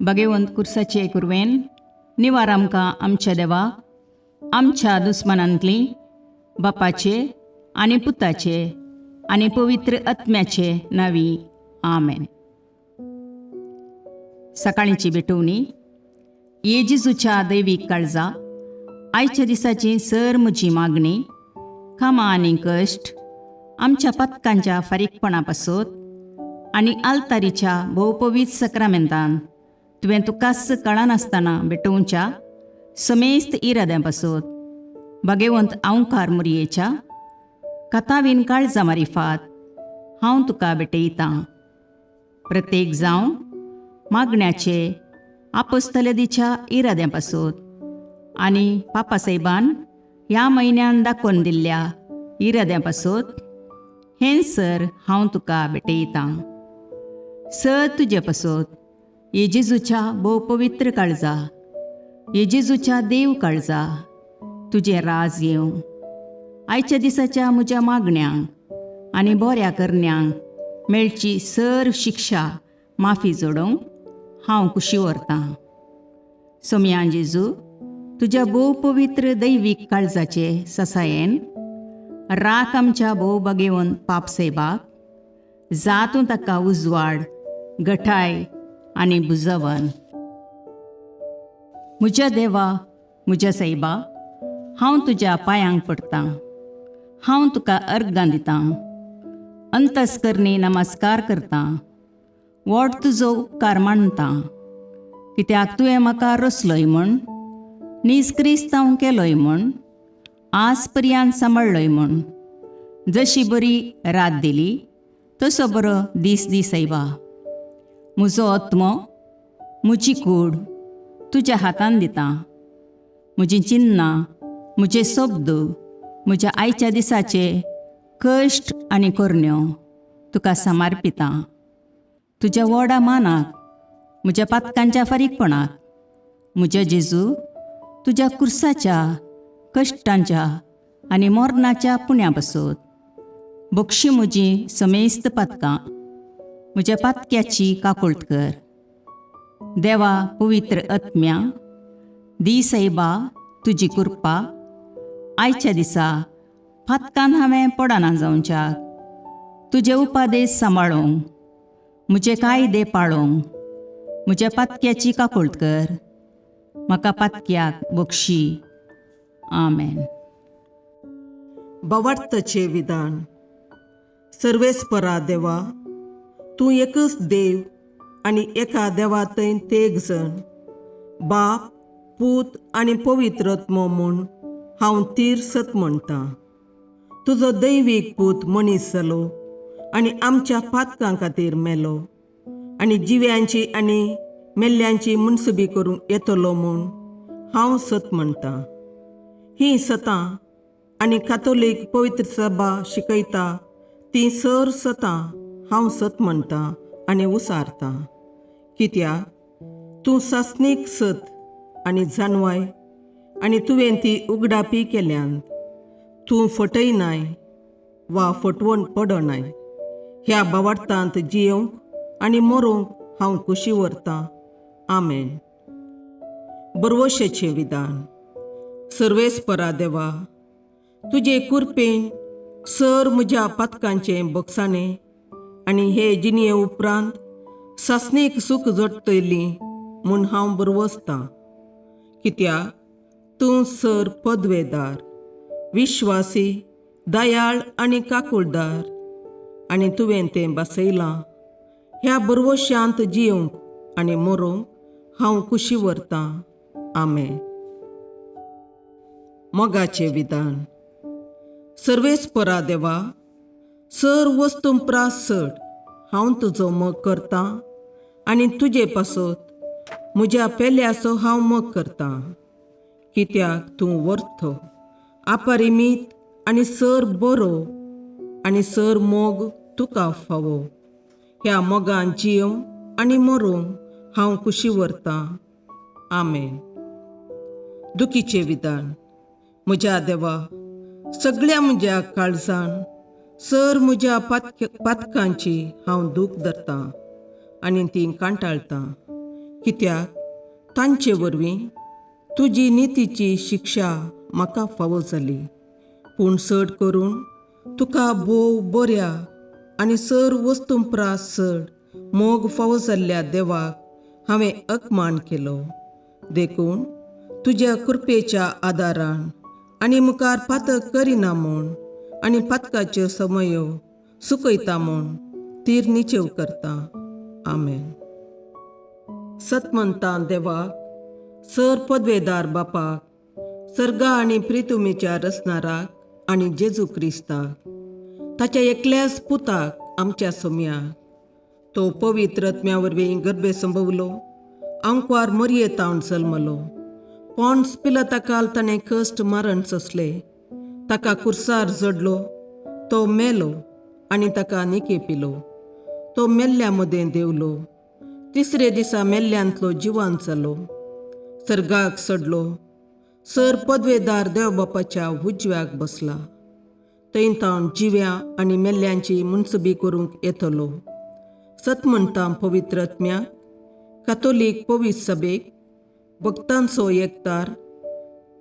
भगेवंत कुर्साचे कुरवेन निवार आमकां आमच्या देवा, आमच्या दुस्मानांतली बापाचे आनी पुताचे आनी पवित्र आत्म्याचे नावी, आमेन. सकाळीची भेटवणी. ये जेजूच्या दैवीक काळजा, आयच्या दिसाची सर म्हजी मागणी, कामां आनी कश्ट, आमच्या पथकांच्या फारीकपणा पासत आनी आल्तारीच्या भोवपवीत सक्रामेंतान तुवें तुकाच कळनासतना भेटोवच्या समेस्त इराद्यां पासत, भगेवंत आंवकार मुरयेच्या कथावीन काळजा मारिफात हांव तुका भेटयतां. प्रत्येक जावं मागण्याचे आपोस्तलदीच्या इराद्यां पासत आनी पापासाहेबान ह्या म्हयन्यान दाखोवन दिल्ल्या इराद्यां पासत हें सर हांव तुका भेटयतां. सर तुजे पासत, ये जेजूच्या भोव पवित्र काळजा, ये जेजूच्या देव काळजा, तुजें राज येवं. आयच्या दिसाच्या म्हज्या मागण्यांक आनी बऱ्या करण्यांक मेळची सर शिक्षा माफी जोडोवंक हांव कुशी व्हरतां. सोमयान जेजू, तुज्या भोव पवित्र दैवीक काळजाचे ससायेन राख आमच्या भोव बगेवन पाप सेबाक, जातूं ताका उजवाड, गठाय आनी बुजवन. म्हज्या देवा, म्हज्या सायबा, हांव तुज्या पांयांक पडटां. हांव तुका अर्गां दितां, अंतस्करणी नमस्कार करतां, व्हड तुजो उपकार मानतां, कित्याक तुवें म्हाका रचलोय म्हूण, नीज क्रिस्तांव केलोय म्हूण, आज पर्यंत सांबाळ्ळोय म्हूण. जशी बरी रात दिली तसो बरो दीस दी सायबा. म्हजो आत्मो, म्हजी कूड तुज्या हातान दितां. म्हजीं चिन्नां, म्हजे शब्द, म्हज्या आयच्या दिसाचे कश्ट आनी करण्यो तुका समर्पितां. तुज्या व्हडा मानाक, म्हज्या पातकांच्या फारीकपणाक, म्हज्या जेजू, तुज्या कुर्साच्या कश्टांच्या आनी मरणाच्या पुण्या पासत बक्षी म्हजी समेस्त पातकां. म्हज्या पातक्याची काकुळट कर. देवा, पवित्र आत्म्या, दी सायबा तुजी कृपा आयच्या दिसा पातकान हांवें पडना जावच्याक, तुजे उपादेश सांबाळूंक, म्हजे कायदे पाळूंक. म्हज्या पातक्याची काकुळट कर. म्हाका पातक्याक बक्षी. आमेन. भावार्थाचें विधान. सर्वेस्परा देवा, तूं एकच देव आनी एका देवा थंय तेग जण, बाप, पूत आनी पवित्र आत्मो म्हूण हांव तीर सत म्हणटां. तुजो दैवीक पूत मनीस जालो आनी आमच्या पातकां खातीर मेलो आनी जिव्यांची आनी मेल्ल्यांची मुनसुबी करूंक येतलो म्हूण हांव सत म्हणटां. हीं सतां आनी कातोलीक पवित्र सभा शिकयता ती सर सतां हांव सत म्हणटां आनी उसारतां, कित्याक तूं सासणीक सत आनी जानवाय आनी तुवें ती उगडापी केल्यान. तूं फटयनाय वा फटवण पडनाय. ह्या भावार्थांत जियोवंक आनी मरोंक हांव कुशी व्हरतां. आमेन. बरवशेचें विधान. सर्वेस्परा देवा, तुजे कुरपेन सर म्हज्या पातकांचें बक्षाणें आनी हे जिणये उपरांत सासणीक सूख जोडटली म्हूण हांव बरवसतां, कित्याक तूं सर पदवेदार, विश्वासी, दयाळ आनी काकुळदार आनी तुवें तें बसयलां. ह्या बरवशांत जियोवंक आनी मरोंक हांव कुशी व्हरतां. आमेन. मोगाचें विधान. सर्वेस्परा देवा, सर वस्तू प्रास चड हांव तुजो मोग करतां आनी तुजे पासत म्हज्या पेल्याचो हांव मोग करतां, कित्याक तूं वर्थ, अपरिमीत आनी सर बरो आनी सर मोग तुका फावो. ह्या मोगान जियोवंक आनी मरोंक हांव कुशी व्हरतां. आमेन. दुखीचें विधान. म्हज्या देवा, सगळ्या म्हज्या काळजान सर म्हज्या पातकांची हांव दूख धरतां आनी ती कांटाळटां. कित्याक तांचे वरवीं तुजी नितीची शिक्षा म्हाका फावो जाली. पूण चड करून तुका भोव बऱ्या आनी सर वस्तूं प्रास चड मोग फावो जाल्ल्या देवाक हांवें अपमान केलो. देखून तुज्या कृपेच्या आदारान आनी मुखार पातक करिना म्हूण आनी पातकाच्यो समयो सुकयता म्हूण तीर निचेव करता. आमेन. सतमंतां देवाक, सर पदवेदार बापाक, सर्गा आनी प्रितुमीच्या रचणाराक आनी जेजू क्रिस्ताक, ताच्या एकल्याच पुताक आमच्या सोम्याक, तो पवित्र आत्म्या वरवीं गर्भे संभवलो, आंकवार मरये तावन जल्मलो, पोंड्स पिलताकाल ताणें कश्ट मरण सोंसले, ताका कुर्सार जडलो, तो मेलो आनी ताका निके पिलो, तो मेल्ल्या मदें देंवलो, तिसरे दिसा मेल्ल्यांतलो जिवान जालो, सर्गाक सडलो, सर पदवेदार देव बापाच्या उजव्याक बसला, थंय तावन जिव्या आनी मेल्ल्यांची मुनसबी करूंक येतलो. सत म्हणटा पवित्र आत्म्याक, कातोलीक पवित्र सभेक, भक्तांचो एकतार,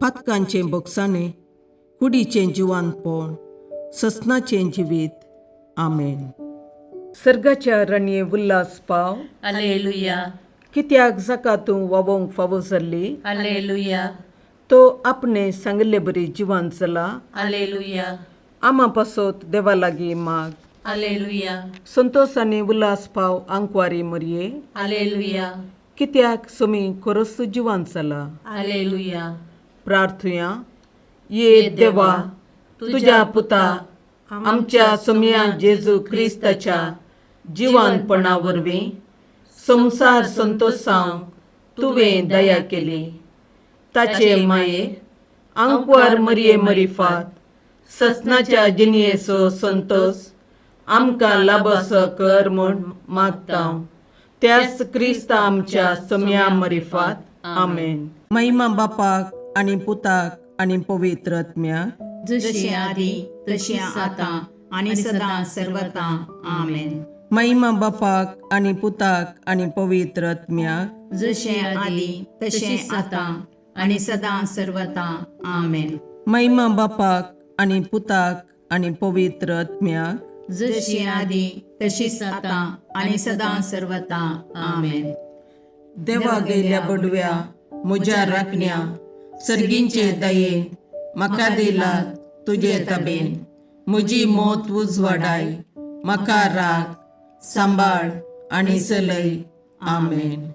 पातकांचें बोगसाणें, कुडीचें जिवानपण, ससनाचें जिवीत. आमेन. सर्गाच्या रणये उल्हास पाव. अलेलुया. कित्याक जाका तूं वावोवंक फावो जाल्ली, अलेलुया. तो आपणे सांगिल्ले बरी जिवान जाला. अलेलुया. आमा पासत देवा लागीं माग. अलेलुया. संतोश आनी उल्हास पाव आंकवारी मरये. अलेलुया. कित्याक सोमी खरोच जिवान जाला. अलेलुया. प्रार्थुया. ये देवा, तुज्या पुता आमच्या सोमया जेजू क्रिस्ताच्या जिवानपणा वरवीं संवसार संतोसांक तुवें दया केली. ताचे माये आंकवार मरये मरिफात ससनाच्या जिणयेचो संतोस आमकां लाबसो कर म्हूण मागता, त्याच क्रिस्ता आमच्या सोमया मरिफात. आमेन. महिमा बापाक आनी पुताक आनी पवित्र आत्म्याक, जशी आदी तशी आतां आनी सदां सर्वता. आमेन. महिमा बापाक आनी पुताक आनी पवित्र आत्म्याक, जशें आदी तशें आतां आनी सदां सर्वता. आमेन. महिमा बापाक आनी पुताक आनी पवित्र आत्म्याक, जशी आदी तशीच आतां आनी सदां सर्वता. आमेन. देवा गेल्या बडव्या म्हज्या राखण्या, सर्गींचे दयेन म्हाका दिला तुजे तबेन, म्हजी मोत उजवाडाय, म्हाका राख, सांबाळ आनी चलय. आमेन.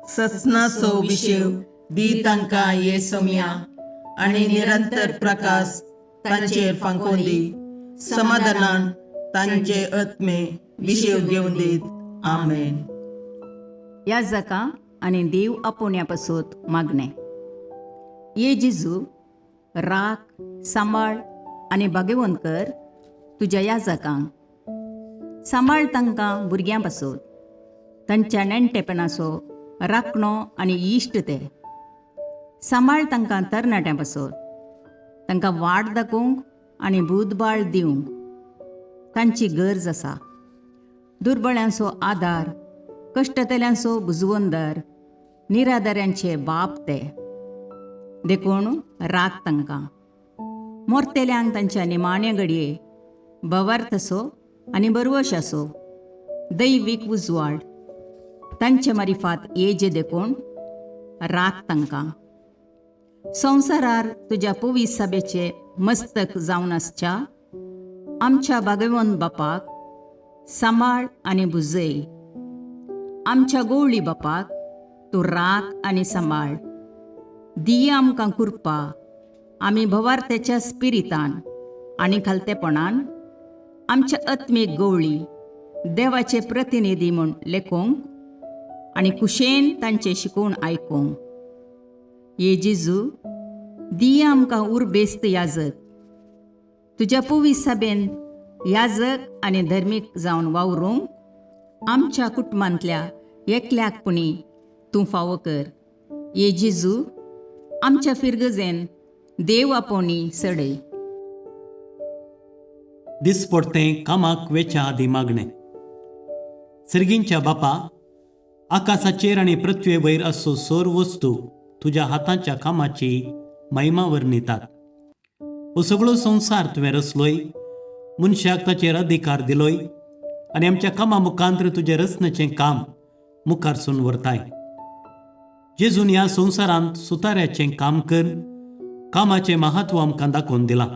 ससनाचो विशेव दी तांकां ये सोम्या आनी निरंतर प्रकाश तांचेर फांकोवन दी, समाधानान तांचे आत्मे विशेव घेवन दीत. आमेन. ह्या जाका आनी देव आपोवण्या पासत मागणें. ये जेजू, राख, सांबाळ आनी भागेवंत कर तुज्या ह्या जाकांक. सांबाळ तांकां भुरग्यां पासत, तांच्या नेणटेपणाचो राखणो आनी इश्ट ते. सांबाळ तांकां तरणाट्यां पासत, तांकां वाट दाखोवंक आनी बुदबाळ दिवंक तांची गरज आसा. दुर्बळ्यांचो आदार, कश्टतल्यांचो बुजवंदर, निराधाऱ्यांचे बाप ते, देखून राख तांकां. मोरतेल्यांक तांच्या निमाण्या घडये भवार्थ आसो आनी बरवश आसो, दैवीक उजवाड तांचे मारिफात येजे, देखून राख तांकां. संवसारार तुज्या पवित्र सभेचे मस्तक जावन आसच्या आमच्या भागवंत बापाक सांबाळ आनी भुजय. आमच्या गोवळी बापाक तूं राख आनी सांबाळ. दिया आमकां कृपा, आमी भवार्थ्याच्या स्पिरितान आनी खालतेपणान आमच्या आत्मीक गवळी देवाचे प्रतिनिधी म्हूण लेखोवंक आनी कुशेन तांचें शिकोवन आयकोंक. ये जेजू, दिया आमकां उर्बेस्त याजक, तुज्या पवित्र सभेन याजक आनी धर्मीक जावन वावरूंक आमच्या कुटुंबांतल्या एकल्याक पुणी तूं फावो कर. ये जेजू, आमच्या फिरगजेन देव आपोवणी सडय. दिसपडतें कामाक वेच्या आदीं मागणें. सर्गींच्या बापा, आकाशाचेर आनी पृथ्वे वयर असो सोर वस्तू तुज्या हाताच्या कामाची महिमा वर्णितात. हो सगळो संवसार तुवें रचलोय, मनशाक ताचेर अधिकार दिलोय आनी आमच्या कामा मुखांतर तुजें रचनेचें काम मुखारसून व्हरताय. जेजून ह्या संवसारांत सुताऱ्याचें काम कर कामाचें महत्व आमकां दाखोवन दिलां.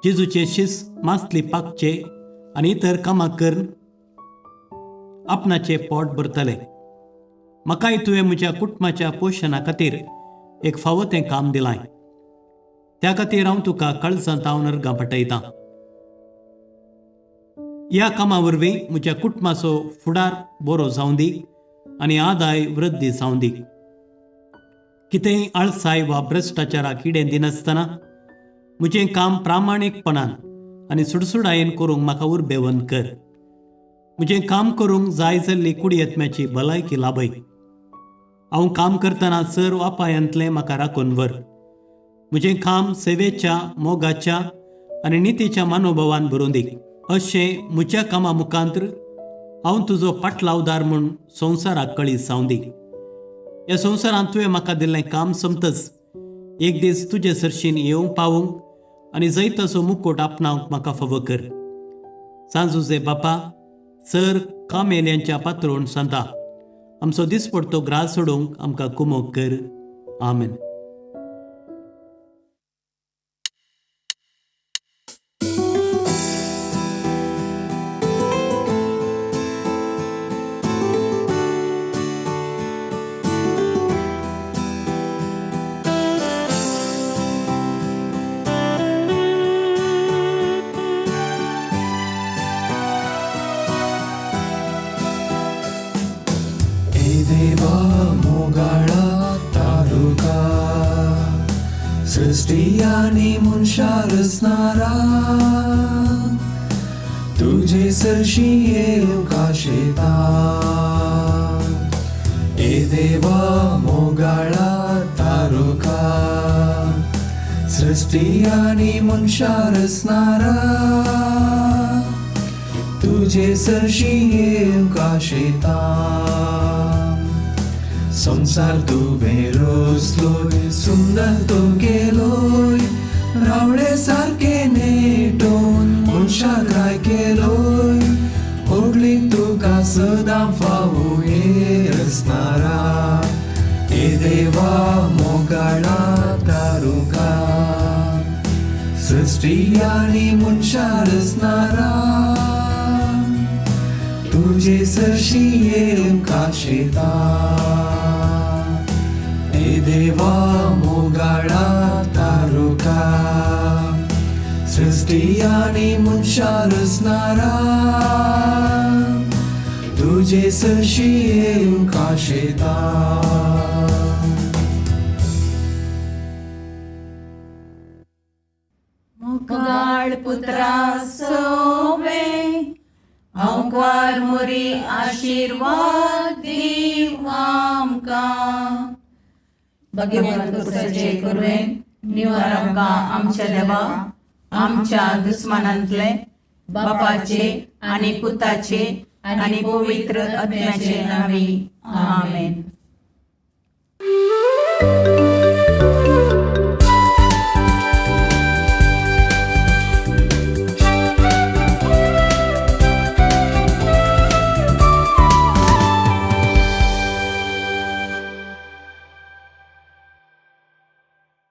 जेजूचे शिस मासली पाकचे आनी इतर कामां करून आपणाचें पोट भरतले. म्हाकाय तुवें म्हज्या कुटुंबाच्या पोशणा खातीर एक फावो तें काम दिलां. त्या खातीर हांव तुका काळजांत हांव अर्गां पाठयतां. ह्या कामा वरवीं म्हज्या कुटुंबाचो फुडार बरो जावं दी आनी आदाय वृद्धी जावं दी. कितेंय आळसाय वा भ्रश्टाचाराक किडें दिनासतना म्हजें काम प्रामाणीकपणान आनी सुडसुडायेन करूंक म्हाका उर्बेवंत कर. म्हजें काम करूंक जाय जाल्ली कुडयेत्म्याची भलायकी लाभय. हांव काम करतना सर वापायांतलें म्हाका राखून व्हर. म्हजें काम सेवेच्या, मोगाच्या आनी नितीच्या मनोभावान भरून दी. अशें म्हज्या कामा मुखांतर हांव तुजो पाटलावदार म्हूण संवसाराक कळीत जावं दी. ह्या संवसारांत तुवें म्हाका दिल्लें काम सोंपतच एक दीस तुजे सरशीन येवंक पावूंक आनी जैताचो मुकोट आपणावंक म्हाका फावो कर. सांजुजे बापा, सर कामेल्यांच्या पात्रोण सांता, आमचो दिसपडतो ग्रास सोडूंक आमकां कुमोक कर. आमेन. देवा मोगाळा तारुका, सृष्टी आनी मनशा रचणारा, तुजे सरशी येवंक आशेता. ए देवा मोगाळा तारुका, सृष्टी आनी मनशा रचणारा, तुजे सरशी येवंक आशेता. संवसार तुवें रचलोय, सुंदर तो केलोय, रावळे सारके नेटोवन मनशाक राय केलोय. होडली तुका सदां फावो हे रचणारा, हे देवा मोगाळा तारुका, सृष्टी आनी मनशा रचणारा, तुजे सरशी येवंक आशेता. हे देवा मोगाळा तारुका, सृष्टी आनी मनशा रचणारा, तुजे सरशी येवंक आशेता. मोगाळ पुत्रा सोवे हांवकार मोरी आशिर्वाद दीव आमकां. भगवंत कुसाचे कुरवेन निवार आमकां आमच्या देवा, आमच्या दुस्मानांतले बापाचे आनी पुताचे आनी पवित्र आत्म्याचे नांवी. आमेन.